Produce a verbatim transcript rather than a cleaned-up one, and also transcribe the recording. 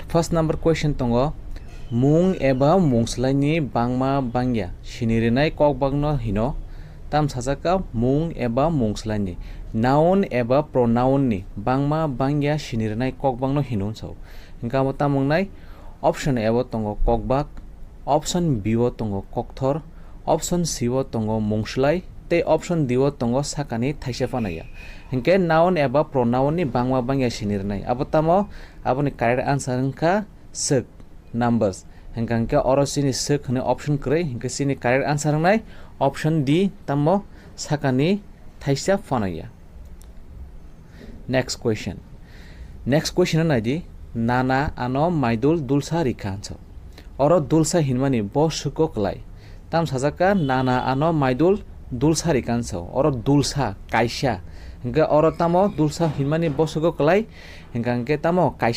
First number question tongo, mung eba mungslaini bangma bangya sini rinai kokbakno hino. Tam sajak kha mung eba mungslaini, noun eba pronoun ni bangma bangya sini rinai kokbakno hino sao. Hingkha abo tamo wngnai, option A o tongo kokbak, option B o tongo kokthor, option C o tongo mungslai, tei option D o tongo sakani thaisa phanaya. Hinkhe noun eba pronoun ni bangma bangya sini rinai. Abo tamo, aboni correct answer wngkha swk, numbers. Hingkha hinkhe oro chini swk hwnwi option kwrwi, hinkhe chini correct answer wngnai option D, tamo sakani thaisa phanaya. Next question. Next question no naidi, nana ano maidul dulsa rikha hinso. Oro dulsa hinmani bo swko kwlai. Tam sajak kha nana ano maidul dulsa rikha hinso. Oro dulsa kaisa. Hinkhe oro tamo dulsa hinmani bo swko kwlai. Hinkha hinkhe tamo kaisa